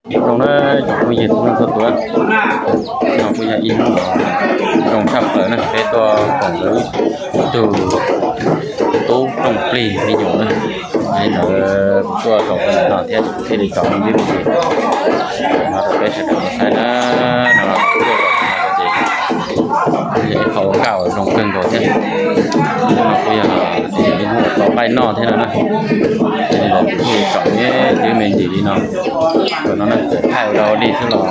Zoo na, tsoom phooj ywg txhua leej txhua tus, no kuj yog ib hnub zoo tshaj plaws na, peb tuaj koom lawv ib tug tub rooj plig me nyuam na. Li ntawd kuv tuaj zaum no thiab kuv thiaj li tsom me ntsis no rau peb sawv daws tau saib na. No kuv tuaj zaum no ces kuj yog ib qho ua nkaj uas zoo kawg nkaus thiab. No kuj yog ib hnub tau nqaij noj thiab no na. Ces li los kuv thiaj li tsom me ntsis me ntsis li no. Thaum no ne txawm thaij ua dog ua dig xwb los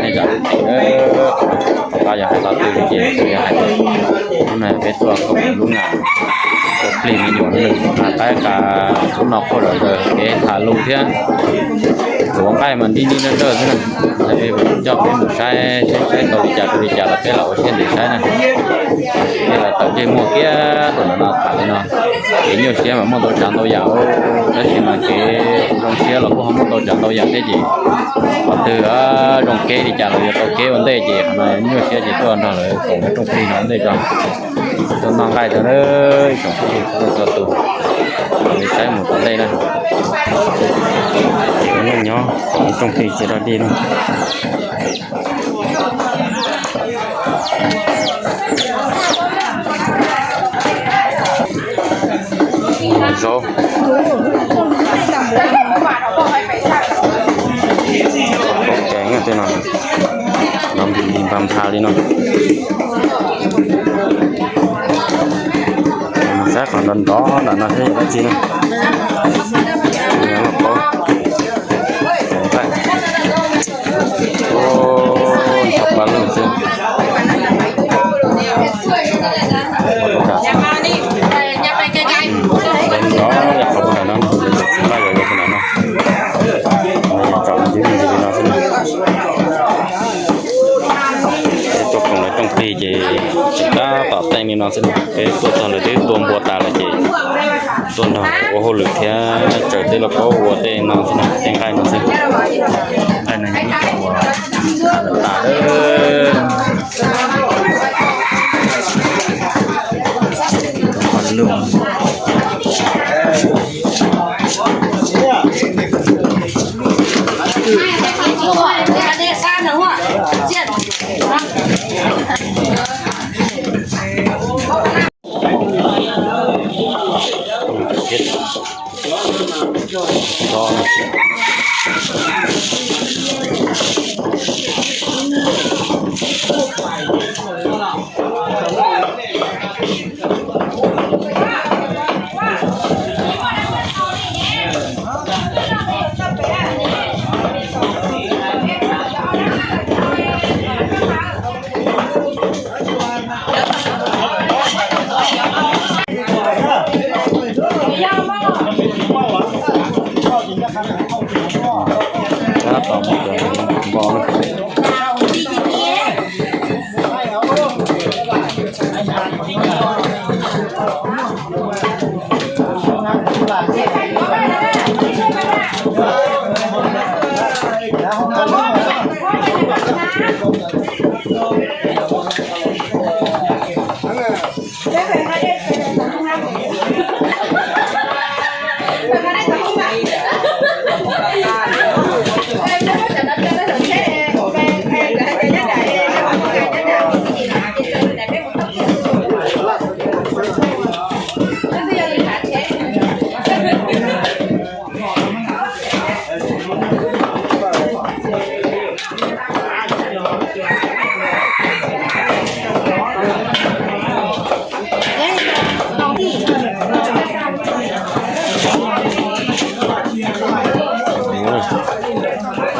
nej zam lub txim, qhov no yog hais lo twg li ces kuv yuav hais tias hnub no peb tuaj koom lub nas ua plig me nyuam na, qaib qa lub no qhuaj zom zaws kev tham lus thiab. Txuas nqaij mas nti nti nrawj nrawj xwb na. Yog peb coj peb mus saib, saib saib tau li cas rau li cas los peb lam ua siab ntev saib na. Peb los tawm ntsej muag kiag rau ntawm no tham li no. Kev nyuaj siab mas muaj ntau tsav ntau yam, tab sis mas kev zoo siab los kuj ho muaj ntau tsav ntau yam thiab ces qhov twg zoo kev li cas los yuav tau kev ua ntej ces qhov no nyuaj siab ces tuaj nrog lawv koom lawv rooj plig no ua ntej tso. Tuaj noj nqaij rau ib tsoom phooj ywg txhua tus, saib mus tom ntej na. Nyob koom rooj plig tsis dog dig na. Zaub, tej no, no npam npha li no. Mus saib qhov nrov nrov nram no thiab yog dab tsi na. Noj qab, noj qab, ntho pa lug xwb. Nrov nrov yog qhov puag nram no, tsis nqaij yog puag nram no. Tsom ntsis me ntsis li no xwb na. Peb tuaj koom lawv rooj plig ces tseem tab tom teej li no xwb na. Peb tuaj txog lawv twb tua npua tas lawm ces tuaj nrog ua hauj lwm thiab tsaws tej lauj kaub ua tej no xwb na, tej nqaij no xwb. Nqaij no yog ib qho uas tas lawm.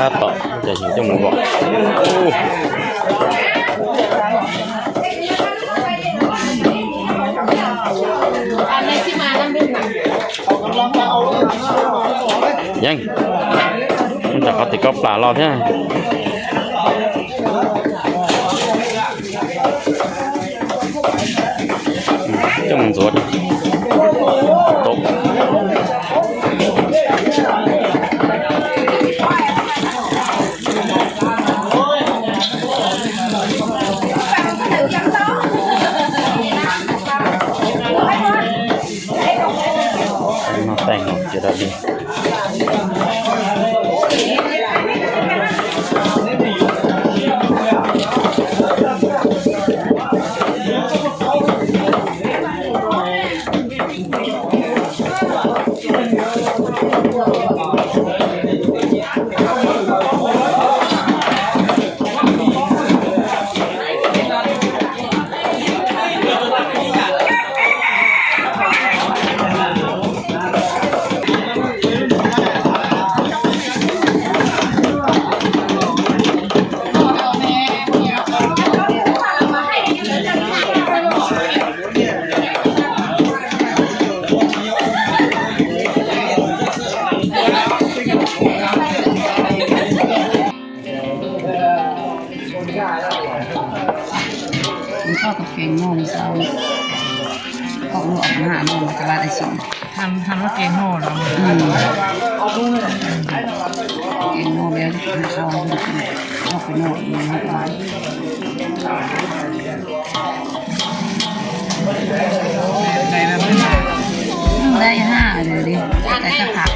Tab tom coj mus vom. Yeej, tab tom qhov tim koj plam los thiab. Coj mus ntxuav. Noj teej no ces dog dig. Koj tus kev noj xav, koj ua ob peb hab noj mas koj lam tau xyoo. Hab noj kev noj los, kev noj peb, koj peb noj, noj ib hab li, tais koj tham.